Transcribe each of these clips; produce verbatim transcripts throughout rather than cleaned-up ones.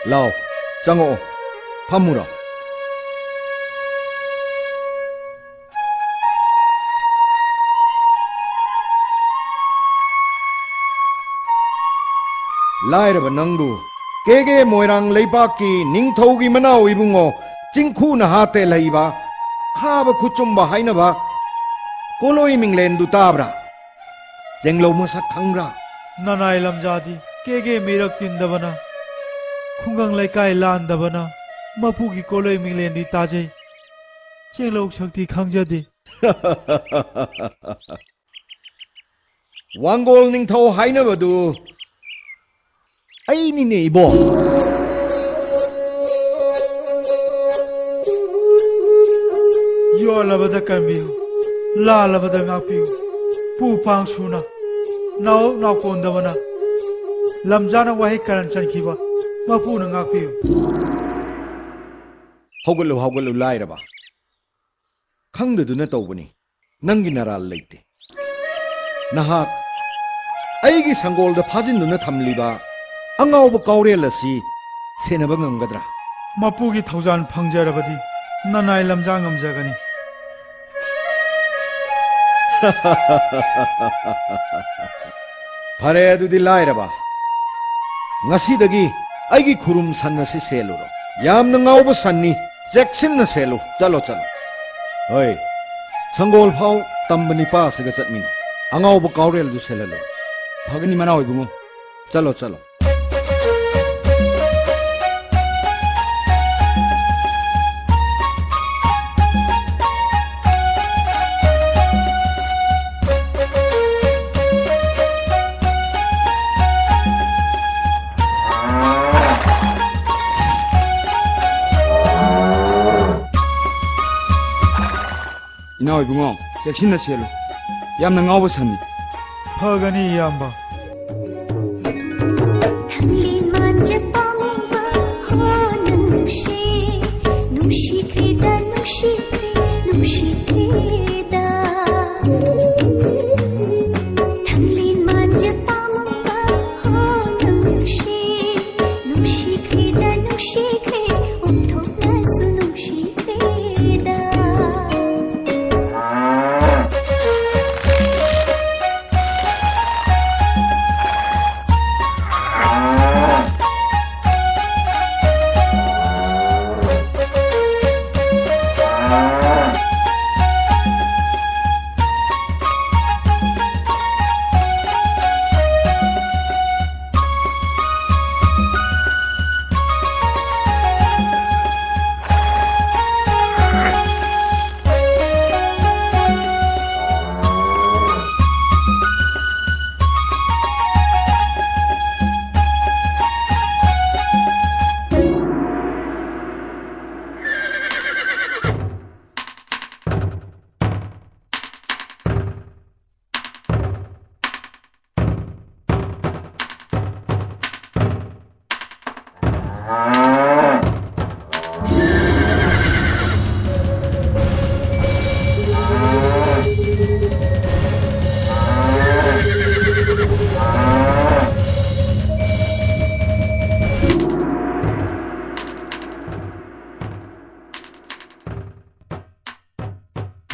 ꯂꯥꯎ, ꯆꯪꯉꯛꯑꯣ, ꯐꯝꯃꯨꯔꯣ꯫ ꯂꯥꯏꯔꯕ ꯅꯪꯕꯨ ꯀꯦꯒꯦ ꯃꯣꯏꯔꯥꯡ ꯂꯩꯕꯥꯛꯀꯤ ꯅꯤꯡꯊꯧꯒꯤ ꯃꯅꯥꯎ ꯏꯕꯨꯡꯉꯣ ꯆꯤꯡꯈꯨꯅ ꯍꯥꯠꯇꯦ ꯂꯩꯕ ꯈꯥꯕ ꯈꯨꯆꯨꯝꯕ ꯍꯥꯏꯅꯕ ꯀꯣꯂꯣꯏ ꯃꯤꯡꯂꯦꯟꯗꯨ ꯇꯥꯕ꯭ꯔꯥ? ꯆꯦꯡꯂꯧ ꯃꯁꯛ ꯈꯪꯕ꯭ꯔꯥ? ꯅꯅꯥꯏ ꯂꯝꯖꯥꯗꯤ ꯀꯦꯒꯦ ꯃꯤꯔꯛ ꯇꯤꯟꯗꯕꯅ, ꯈꯨꯡꯒꯪ ꯂꯩꯀꯥꯏ ꯂꯥꯟꯗꯕꯅ, ꯃꯄꯨꯒꯤ ꯀꯣꯂꯣꯏ ꯃꯤꯡꯂꯦꯟꯗꯤ ꯇꯥꯖꯩ, ꯆꯦꯡꯂꯧ ꯁꯛꯇꯤ ꯈꯪꯖꯗꯦ꯫ ꯋꯥꯡꯒꯣꯜ ꯅꯤꯡꯊꯧ ꯍꯥꯏꯅꯕꯗꯨ ꯑꯩꯅꯤꯅꯦ, ꯏꯕꯣ꯫ ꯌꯣꯜꯂꯕꯗ ꯀꯟꯕꯤꯌꯨ, ꯂꯥꯜꯂꯕꯗ ꯉꯥꯛꯄꯤꯌꯨ꯫ ꯄꯨ ꯄꯥꯡ ꯁꯨꯅ, ꯅꯥꯎ ꯅꯥꯎꯀꯣꯟꯗꯕꯅ, ꯂꯝꯖꯥꯅ ꯋꯥꯍꯩ ꯀꯔꯟ ꯆꯟꯈꯤꯕ ꯃꯄꯨꯅ ꯉꯥꯛꯄꯤꯌꯨ꯫ ꯍꯧꯒꯠꯂꯨ, ꯍꯧꯒꯠꯂꯨ, ꯂꯥꯏꯔꯕ꯫ ꯈꯪꯗꯗꯨꯅ ꯇꯧꯕꯅꯤ꯫ ꯅꯪꯒꯤ ꯅꯔꯥꯜ ꯂꯩꯇꯦ꯫ ꯅꯍꯥꯛ ꯑꯩꯒꯤ ꯁꯪꯒꯣꯜꯗ ꯐꯥꯖꯤꯟꯗꯨꯅ ꯊꯝꯂꯤꯕ ꯑꯉꯥꯎꯕ ꯀꯥꯎꯔꯦꯜ ꯑꯁꯤ ꯁꯦꯟꯅꯕ ꯉꯝꯒꯗ꯭ꯔꯥ? ꯃꯄꯨꯒꯤ ꯊꯧꯖꯥꯜ ꯐꯪꯖꯔꯕꯗꯤ ꯅꯅꯥꯏ ꯂꯝꯖꯥ ꯉꯝꯖꯒꯅꯤ꯫ ꯐꯔꯦ, ꯑꯗꯨꯗꯤ ꯂꯥꯏꯔꯕ, ꯉꯁꯤꯗꯒꯤ ꯑꯩꯒꯤ ꯈꯨꯔꯨꯝ ꯁꯟ ꯑꯁꯤ ꯁꯦꯜꯂꯨꯔꯣ꯫ ꯌꯥꯝꯅ ꯉꯥꯎꯕ ꯁꯟꯅꯤ, ꯆꯦꯛꯁꯤꯟꯅ ꯁꯦꯜꯂꯨ꯫ ꯆꯠꯂꯣ, ꯆꯠꯂꯣ꯫ ꯍꯣꯏ, ꯁꯪꯒꯣꯜ ꯐꯥꯎ ꯇꯝꯕ ꯅꯤꯄꯥ ꯑꯁꯤꯒ ꯆꯠꯃꯤꯟꯅꯧ꯫ ꯑꯉꯥꯎꯕ ꯀꯥꯎꯔꯦꯜꯗꯨ ꯁꯦꯜꯍꯜꯂꯨ꯫ ꯐꯒꯅꯤ ꯃꯅꯥꯎ ꯏꯕꯨꯡꯉꯣ꯫ ꯆꯠꯂꯣ, ꯆꯠꯂꯣ꯫ ꯏꯅꯥꯎ ꯏꯕꯨꯡꯉꯣ, ꯆꯦꯛꯁꯤꯟꯅ ꯁꯦꯜꯂꯨ꯫ ꯌꯥꯝꯅ ꯉꯥꯎꯕ ꯁꯟꯅꯤ꯫ ꯐꯒꯅꯤ, ꯏꯌꯥꯝꯕ꯫ ꯊꯪꯂꯤ ꯃꯥꯟꯖ ꯄꯥꯝꯃꯨꯕ ꯍꯣ ꯅꯪ ꯅꯨꯡꯁꯤ, ꯅꯨꯡꯁꯤꯈ꯭ꯔꯦꯗ, ꯅꯨꯡꯁꯤꯈ꯭ꯔꯦ, ꯅꯨꯡꯁꯤꯈ꯭ꯔꯦꯗ꯫ ꯊꯪꯂꯤ ꯃꯥꯟꯖ ꯄꯥꯝꯃꯨꯕ ꯍꯣ ꯅꯪ ꯅꯨꯡꯁꯤ, ꯅꯨꯡꯁꯤꯈ꯭ꯔꯦꯗ꯫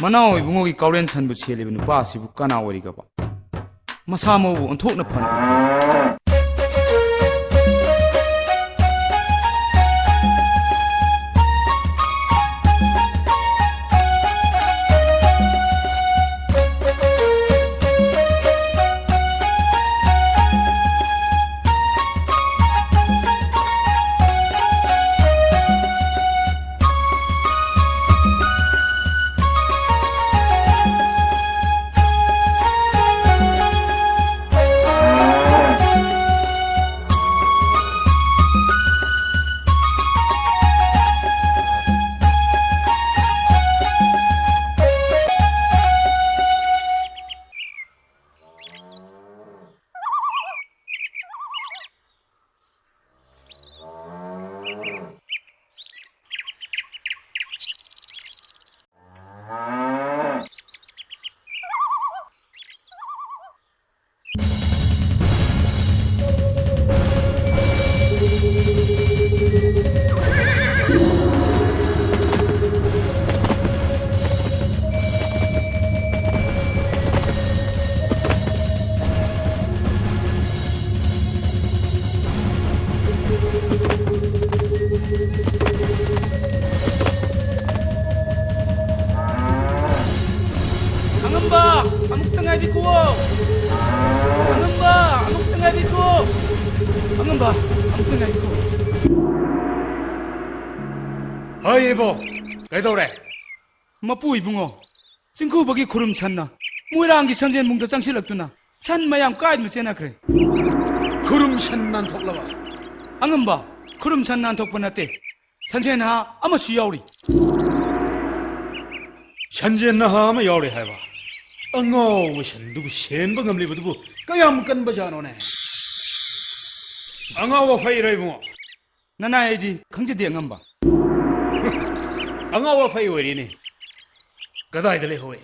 ꯅꯅꯥꯎ ꯏꯕꯨꯡꯉꯣꯒꯤ ꯀꯥꯎꯔꯦꯟ ꯁꯟꯕꯨ ꯁꯦꯜꯂꯤꯕ ꯅꯨꯄꯥ ꯑꯁꯤꯕꯨ ꯀꯅꯥ ꯑꯣꯏꯔꯤꯒꯕ? ꯃꯁꯥ ꯃꯎꯕꯨ ꯑꯣꯟꯊꯣꯛꯅ ꯐꯅ ꯎꯕ꯫ ꯑꯉꯝꯕ, ꯑꯃꯨꯛꯇ ꯉꯥꯏꯕꯤꯈꯣ꯫ ꯑꯉꯝꯕ, ꯑꯃꯨꯛꯇ ꯉꯥꯏꯕꯤꯈꯣ꯫ ꯑꯉꯝꯕ, ꯑꯃꯨꯛꯇ ꯉꯥꯏꯕꯤꯈꯣ꯫ ꯍꯩ ꯏꯕꯣ, ꯀꯩꯗꯧꯔꯦ? ꯃꯄꯨ ꯏꯕꯨꯡꯉꯣ, ꯆꯤꯡꯈꯨꯕꯒꯤ ꯈꯨꯔꯨꯝ ꯁꯟꯅ ꯃꯣꯏꯔꯥꯡꯒꯤ ꯁꯟꯖꯦꯟꯕꯨꯡꯗ ꯆꯪꯁꯤꯜꯂꯛꯇꯨꯅ ꯁꯟ ꯃꯌꯥꯝ ꯀꯥꯏꯗꯨꯅ ꯆꯦꯟꯅꯈ꯭ꯔꯦ꯫ ꯈꯨꯔꯨꯝ ꯁꯟ ꯅꯥꯟꯊꯣꯛꯂꯕ? ꯑꯉꯝꯕ, ꯈꯨꯔꯨꯝ ꯁꯟ ꯅꯥꯟꯊꯣꯛꯄ ꯅꯠꯇꯦ, ꯁꯟꯖꯦꯟ ꯅꯍꯥ ꯑꯃꯁꯨ ꯌꯥꯎꯔꯤ꯫ ꯁꯟꯖꯦꯟ ꯅꯍꯥ ꯑꯃ ꯌꯥꯎꯔꯤ ꯍꯥꯏꯕ? ꯑꯉꯥꯎꯕ ꯁꯟꯗꯨꯕꯨ ꯁꯦꯟꯕ ꯉꯝꯂꯤꯕꯗꯨꯕꯨ ꯀꯌꯥꯝ ꯀꯟꯕꯖꯥꯠꯅꯣꯅꯦ? ꯑꯉꯥꯎꯕ ꯐꯩꯔꯣ ꯏꯕꯨꯡꯉꯣ? ꯅꯅꯥꯏ ꯑꯩꯗꯤ ꯈꯪꯖꯗꯦ ꯑꯉꯝꯕ꯫ ꯑꯉꯥꯎꯕ ꯐꯩ ꯑꯣꯏꯔꯦꯅꯦ꯫ ꯀꯗꯥꯏꯗ ꯂꯩꯍꯧꯋꯦ?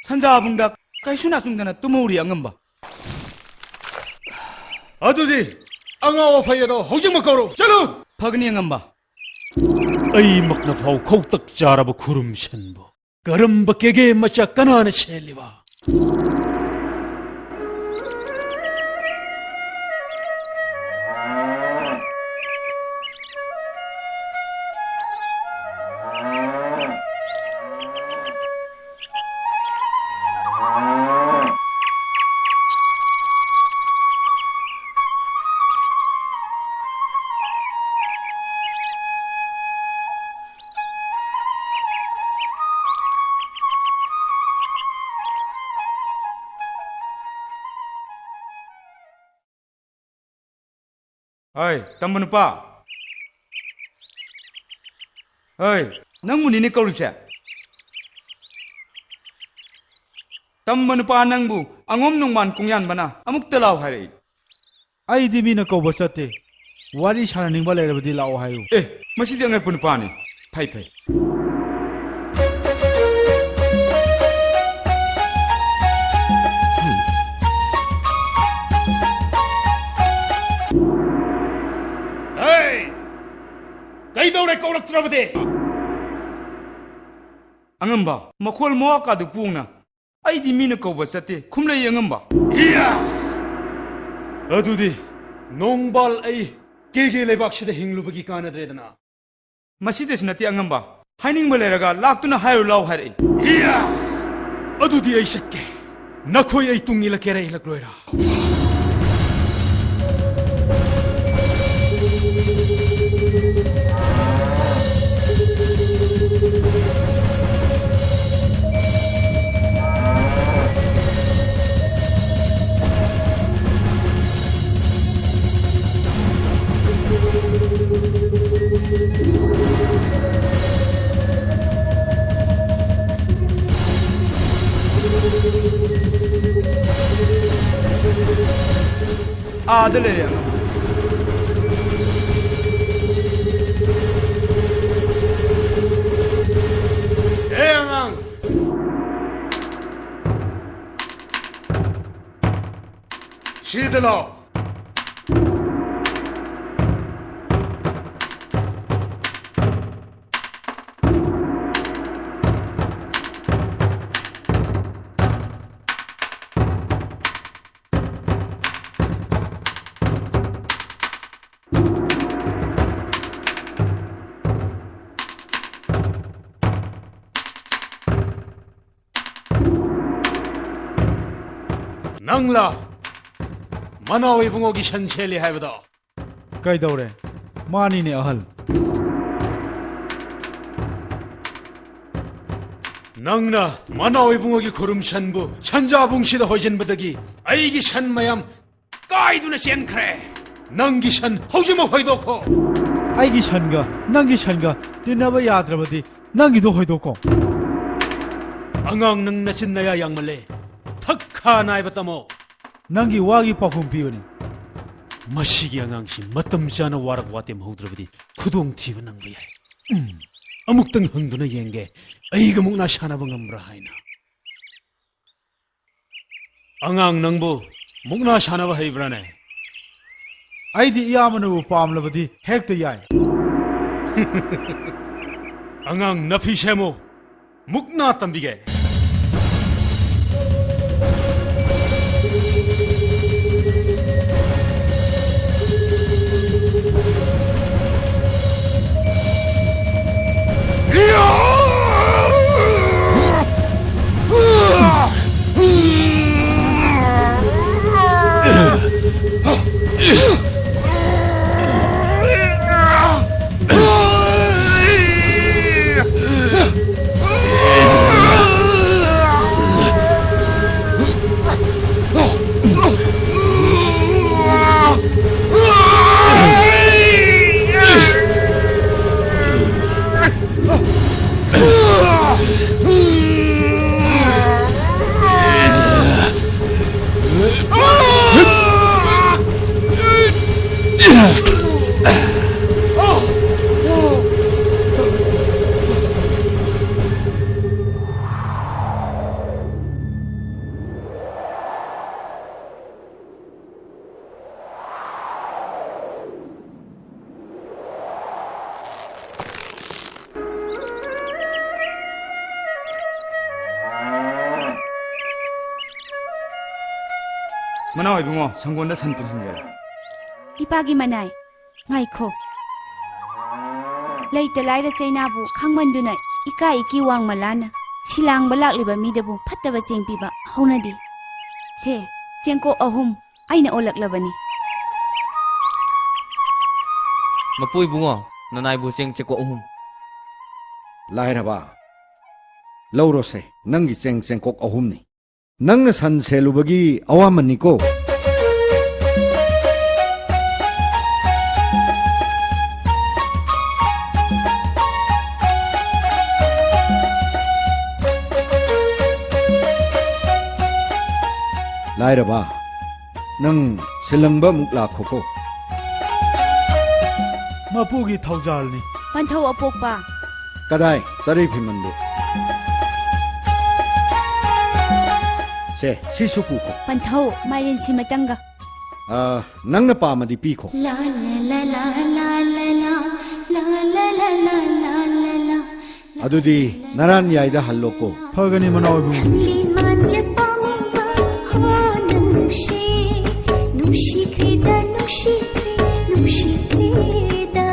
ꯁꯟꯖꯥꯕꯨꯡꯗ ꯀꯩꯁꯨ ꯅꯥꯆꯨꯡꯗꯅ ꯇꯨꯝꯍꯧꯔꯤ ꯑꯉꯝꯕ꯫ ꯑꯗꯨꯗꯤ ꯑꯉꯥꯎ ꯑꯐꯩ ꯑꯗꯣ ꯍꯧꯖꯤꯛꯃꯛ ꯀꯧꯔꯣ꯫ ꯆꯠꯂꯨ! ꯐꯒꯅꯤ ꯑꯉꯝꯕ꯫ ꯑꯩꯃꯛꯅ ꯐꯥꯎ ꯈꯧꯇꯛ ꯆꯥꯔꯕ ꯈꯨꯔꯨꯝ ꯁꯟꯕꯨ ꯀꯔꯝꯕ ꯀꯦꯒꯦ ꯃꯆꯥ ꯀꯅꯥꯅ ꯁꯦꯜꯂꯤꯕ? ꯍꯣꯏ, ꯇꯝꯕ ꯅꯨꯄꯥ꯫ ꯍꯣꯏ, ꯅꯪꯕꯨꯅꯤꯅꯦ ꯀꯧꯔꯤꯕꯁꯦ꯫ ꯇꯝꯕ ꯅꯨꯄꯥ ꯅꯪꯕꯨ ꯑꯉꯣꯝ ꯅꯣꯡꯃꯥꯟ ꯀꯣꯡꯌꯥꯟꯕꯅ ꯑꯃꯨꯛꯇ ꯂꯥꯎ ꯍꯥꯏꯔꯛꯏ꯫ ꯑꯩꯗꯤ ꯃꯤꯅ ꯀꯧꯕ ꯆꯠꯇꯦ꯫ ꯋꯥꯔꯤ ꯁꯥꯟꯅꯅꯤꯡꯕ ꯂꯩꯔꯕꯗꯤ ꯂꯥꯛꯑꯣ ꯍꯥꯏꯌꯨ꯫ ꯑꯦ, ꯃꯁꯤꯗꯤ ꯑꯉꯛꯄ ꯅꯨꯄꯥꯅꯤ꯫ ꯐꯩ, ꯐꯩ꯫ ꯍꯦ! ꯀꯩꯗꯧꯔꯦ ꯀꯧꯔꯛꯇ꯭ꯔꯕꯗꯤ? ꯑꯉꯝꯕ, ꯃꯈꯣꯜ ꯃꯋꯥ ꯀꯥꯗꯨ ꯄꯣꯡꯅ ꯑꯩꯗꯤ ꯃꯤꯅ ꯀꯧꯕ ꯆꯠꯇꯦ, ꯈꯨꯝꯂꯩ ꯑꯉꯝꯕ꯫ ꯏꯌꯥ! ꯑꯗꯨꯗꯤ ꯅꯣꯡꯕꯥꯜ ꯑꯩ ꯀꯦꯒꯦ ꯂꯩꯕꯥꯛꯁꯤꯗ ꯍꯤꯡꯂꯨꯕꯒꯤ ꯀꯥꯟꯅꯗ꯭ꯔꯦꯗꯅ꯫ ꯃꯁꯤꯗꯁꯨ ꯅꯠꯇꯦ ꯑꯉꯝꯕ, ꯍꯥꯏꯅꯤꯡꯕ ꯂꯩꯔꯒ ꯂꯥꯛꯇꯨꯅ ꯍꯥꯏꯔꯨ ꯂꯥꯎ ꯍꯥꯏꯔꯛꯏ꯫ ꯏꯌꯥ! ꯑꯗꯨꯗꯤ ꯑꯩ ꯆꯠꯀꯦ꯫ ꯅꯈꯣꯏ ꯑꯩ ꯇꯨꯡ ꯏꯜꯂꯛꯀꯦꯔꯥ ꯏꯜꯂꯛꯂꯣꯏꯔꯥ? ꯑꯥꯗ ꯂꯩꯔꯦ ꯑꯉꯥꯡ꯫ ꯑꯦ ꯑꯉꯥꯡ! ꯁꯤꯗ ꯂꯥꯛꯑꯣ꯫ ꯅꯪꯂꯥ ꯃꯅꯥꯎ ꯏꯕꯨꯡꯉꯣꯒꯤ ꯁꯟ ꯁꯦꯜꯂꯤ ꯍꯥꯏꯕꯗꯣ? ꯀꯩꯗꯧꯔꯦ? ꯃꯥꯅꯤꯅꯦ ꯑꯍꯜ꯫ ꯅꯪꯅ ꯃꯅꯥꯎ ꯏꯕꯨꯡꯉꯣꯒꯤ ꯈꯨꯔꯨꯝ ꯁꯟꯕꯨ ꯁꯟꯖꯥꯕꯨꯡꯁꯤꯗ ꯍꯣꯏꯖꯤꯟꯕꯗꯒꯤ ꯑꯩꯒꯤ ꯁꯟ ꯃꯌꯥꯝ ꯀꯥꯏꯗꯨꯅ ꯆꯦꯟꯈ꯭ꯔꯦ꯫ ꯅꯪꯒꯤ ꯁꯟ ꯍꯧꯖꯤꯛꯃꯛ ꯍꯣꯏꯗꯣꯛꯈꯣ꯫ ꯑꯩꯒꯤ ꯁꯟꯒ ꯅꯪꯒꯤ ꯁꯟꯒ ꯇꯤꯟꯅꯕ ꯌꯥꯗ꯭ꯔꯕꯗꯤ ꯅꯪꯒꯤꯗꯣ ꯍꯣꯏꯗꯣꯛꯈꯣ꯫ ꯑꯉꯥꯡ, ꯅꯪ ꯅꯆꯤꯟ ꯅꯌꯥ ꯌꯥꯡꯃꯜꯂꯦ꯫ ꯊꯛ ꯈꯥ ꯅꯥꯏꯕ ꯇꯝꯃꯣ꯫ ꯅꯪꯒꯤ ꯋꯥꯒꯤ ꯄꯥꯎꯈꯨꯝ ꯄꯤꯕꯅꯤ꯫ ꯃꯁꯤꯒꯤ ꯑꯉꯥꯡꯁꯤ ꯃꯇꯝ ꯆꯥꯅ ꯋꯥꯔꯛ ꯋꯥꯇꯦꯝ ꯍꯧꯗ꯭ꯔꯕꯗꯤ ꯈꯨꯗꯣꯡꯊꯤꯕ ꯅꯪꯕ ꯌꯥꯏ꯫ ꯎꯝ, ꯑꯃꯨꯛꯇꯪ ꯍꯪꯗꯨꯅ ꯌꯦꯡꯒꯦ, ꯑꯩꯒ ꯃꯨꯛꯅꯥ ꯁꯥꯟꯅꯕ ꯉꯝꯕ꯭ꯔꯥ ꯍꯥꯏꯅ꯫ ꯑꯉꯥꯡ, ꯅꯪꯕꯨ ꯃꯨꯛꯅꯥ ꯁꯥꯟꯅꯕ ꯍꯩꯕ꯭ꯔꯥꯅꯦ? ꯑꯩꯗꯤ ꯏꯌꯥꯝꯕꯅꯕꯨ ꯄꯥꯝꯂꯕꯗꯤ ꯍꯦꯛꯇ ꯌꯥꯏ꯫ ꯑꯉꯥꯡ, ꯅꯐꯤ ꯁꯦꯝꯃꯨ, ꯃꯨꯛꯅꯥ ꯇꯝꯕꯤꯒꯦ꯫ ꯃꯅꯥꯎ ꯏꯕꯨꯡꯉꯣ, ꯁꯪꯒꯣꯟꯗ ꯁꯟ ꯄꯨꯟꯁꯤꯟꯒꯦꯔꯥ? ꯏꯄꯥꯒꯤ ꯃꯅꯥꯏ, ꯉꯥꯏꯈꯣ꯫ ꯂꯩꯇ ꯂꯥꯏꯔ ꯆꯩꯅꯥꯕꯨ ꯈꯪꯃꯟꯗꯨꯅ ꯏꯀꯥꯏ ꯏꯀꯤ ꯋꯥꯡꯃ ꯂꯥꯟꯅ ꯁꯤꯂꯥꯡꯕ ꯂꯥꯛꯂꯤꯕ ꯃꯤꯗꯕꯨ ꯐꯠꯇꯕ ꯆꯦꯡ ꯄꯤꯕ ꯍꯧꯅꯗꯦ꯫ ꯁꯦ, ꯆꯦꯡꯀꯣꯛ ꯑꯍꯨꯝ ꯑꯩꯅ ꯑꯣꯜꯂꯛꯂꯕꯅꯤ꯫ ꯃꯄꯨ ꯏꯕꯨꯡꯉꯣ, ꯅꯅꯥꯏꯕꯨ ꯆꯦꯡ ꯆꯦꯡꯀꯣꯛ ꯑꯍꯨꯝ꯫ ꯂꯥꯏꯔꯕ, ꯂꯧꯔꯣꯁꯦ, ꯅꯪꯒꯤ ꯆꯦꯡ ꯆꯦꯡꯀꯣꯛ ꯑꯍꯨꯝꯅꯤ꯫ ꯅꯪꯅ ꯁꯟ ꯁꯦꯜꯂꯨꯕꯒꯤ ꯑꯋꯥꯃꯟꯅꯤꯀꯣ꯫ ꯂꯥꯏꯔꯕ, ꯅꯪ ꯁꯤꯜꯂꯪꯕ ꯑꯃꯨꯛ ꯂꯥꯛꯈꯣꯀꯣ꯫ ꯃꯄꯨꯒꯤ ꯊꯧꯖꯥꯜꯅꯤ꯫ ꯄꯟꯊꯧ ꯑꯄꯣꯛꯄ꯫ ꯀꯗꯥꯏ? ꯆꯔꯩ ꯐꯤꯃꯟꯗꯨ꯫ ꯁꯦ, ꯁꯤꯁꯨ ꯄꯨꯈꯣ꯫ ꯄꯟꯊꯧ, ꯃꯥꯏꯔꯦꯟ ꯁꯤꯃꯇꯪꯒ꯫ ꯑ, ꯅꯪꯅ ꯄꯥꯝꯃꯗꯤ ꯄꯤꯈꯣ꯫ ꯂꯥ ꯂꯥ ꯂꯥ ꯂꯥ ꯂꯥ ꯂꯥ꯫ ꯑꯗꯨꯗꯤ ꯅꯔꯥꯟ ꯌꯥꯏꯗ ꯍꯜꯂꯣꯀꯣ꯫ ꯐꯒꯅꯤ ꯃꯅꯥꯎ ꯏꯕꯨꯡꯉꯣ꯫ ꯊꯪꯂꯤ ꯃꯥꯟꯖ ꯄꯥꯝꯃꯨꯕ ꯍꯣ ꯅꯨꯡꯁꯤ, ꯅꯨꯡꯁꯤꯈ꯭ꯔꯦꯗ, ꯅꯨꯡꯁꯤꯈ꯭ꯔꯦ, ꯅꯨꯡꯁꯤꯈ꯭ꯔꯦꯗ꯫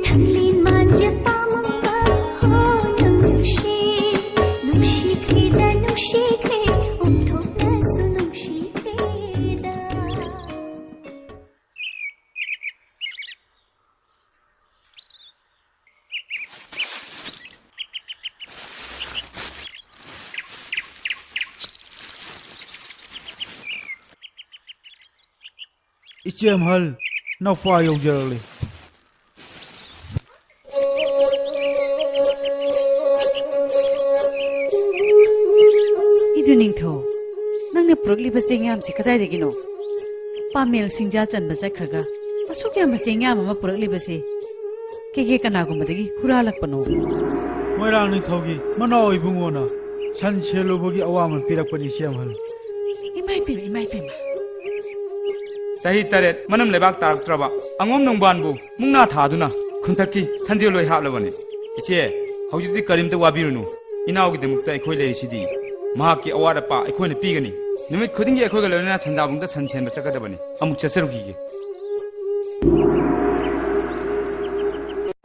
ꯊꯪꯂꯤ ꯃꯥꯟꯖ ꯄꯥꯝꯃꯨꯕ ꯍꯣ ꯅꯨꯡꯁꯤ, ꯅꯨꯡꯁꯤꯈ꯭ꯔꯦꯗ, ꯅꯨꯡꯁꯤꯈ꯭ꯔꯦ, ꯑꯣꯟꯊꯣꯛꯅꯁꯨ ꯅꯨꯡꯁꯤꯈ꯭ꯔꯦꯗ꯫ ꯏꯆꯦ ꯑꯃꯍꯜ, ꯅꯧꯄꯥ ꯌꯧꯖꯔꯛꯂꯦ꯫ ꯏꯗꯨ ꯅꯤꯡꯊꯧ, ꯅꯪꯅ ꯄꯨꯔꯛꯂꯤꯕ ꯆꯦꯡꯌꯥꯝꯁꯤ ꯀꯗꯥꯏꯗꯒꯤꯅꯣ? ꯄꯥꯃꯦꯜ ꯁꯤꯡꯖꯥ ꯆꯟꯕ ꯆꯠꯈ꯭ꯔꯒ ꯑꯁꯨꯛ ꯌꯥꯝꯕ ꯆꯦꯡꯌꯥꯝ ꯑꯃ ꯄꯨꯔꯛꯂꯤꯕꯁꯤ ꯀꯦꯒꯦ ꯀꯅꯥꯒꯨꯝꯕꯗꯒꯤ ꯍꯨꯔꯥꯜꯂꯛꯄꯅꯣ? ꯃꯣꯏꯔꯥꯡ ꯅꯤꯡꯊꯧꯒꯤ ꯃꯅꯥꯎ ꯏꯕꯨꯡꯉꯣꯅ ꯁꯟ ꯁꯦꯜꯂꯨꯕꯒꯤ ꯑꯋꯥꯃꯟ ꯄꯤꯔꯛꯄꯅꯤ, ꯏꯆꯦ ꯑꯃꯍꯜ꯫ ꯏꯃꯥꯏ ꯄꯦꯝꯃ, ꯏꯃꯥꯏ ꯄꯦꯝꯃ꯫ ꯆꯍꯤ ꯇꯔꯦꯠ ꯃꯅꯝ ꯂꯩꯕꯥꯛ ꯇꯥꯔꯛꯇ꯭ꯔꯕ ꯑꯉꯣꯝ ꯅꯣꯡꯕꯥꯟꯕꯨ ꯃꯨꯛꯅꯥ ꯊꯥꯗꯨꯅ ꯈꯨꯟꯊꯛꯀꯤ ꯁꯟꯖꯦꯜ ꯂꯣꯏ ꯍꯥꯞꯂꯕꯅꯤ꯫ ꯏꯆꯦ, ꯍꯧꯖꯤꯛꯇꯤ ꯀꯔꯤꯝꯇ ꯋꯥꯕꯤꯔꯨꯅꯨ꯫ ꯏꯅꯥꯎꯒꯤꯗꯃꯛꯇ ꯑꯩꯈꯣꯏ ꯂꯩꯔꯤꯁꯤꯗꯤ꯫ ꯃꯍꯥꯛꯀꯤ ꯑꯋꯥꯠ ꯑꯄꯥ ꯑꯩꯈꯣꯏꯅ ꯄꯤꯒꯅꯤ꯫ ꯅꯨꯃꯤꯠ ꯈꯨꯗꯤꯡꯒꯤ ꯑꯩꯈꯣꯏꯒ ꯂꯣꯏꯅꯅ ꯁꯟꯖꯥꯕꯨꯡꯗ ꯁꯟ ꯁꯦꯟꯕ ꯆꯠꯀꯗꯕꯅꯤ꯫ ꯑꯃꯨꯛ ꯆꯠꯆꯔꯨꯈꯤꯒꯦ꯫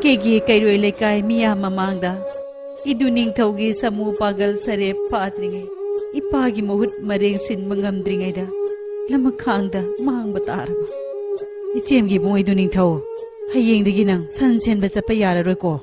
ꯀꯦꯒꯦ ꯀꯩꯔꯣꯏ ꯂꯩꯀꯥꯏ ꯃꯤꯌꯥꯝ ꯃꯃꯥꯡꯗ ꯏꯗꯨ ꯅꯤꯡꯊꯧꯒꯤ ꯁꯥꯃꯨ ꯄꯥꯒꯜ ꯁꯔꯦꯞ ꯐꯥꯗ꯭ꯔꯤꯉꯩ ꯏꯄꯥꯒꯤ ꯃꯍꯨꯠ ꯃꯔꯦꯡ ꯁꯤꯟꯕ ꯉꯝꯗ꯭ꯔꯤꯉꯩꯗ ꯂꯃꯈꯥꯡꯗ ꯃꯥꯡꯕ ꯇꯥꯔꯕ? ꯏꯆꯦꯝꯒꯤ ꯏꯕꯨꯡ ꯏꯗꯨ ꯅꯤꯡꯊꯧ, ꯍꯌꯦꯡꯗꯒꯤ ꯅꯪ ꯁꯟ ꯁꯦꯟꯕ ꯆꯠꯄ ꯌꯥꯔꯔꯣꯏꯀꯣ꯫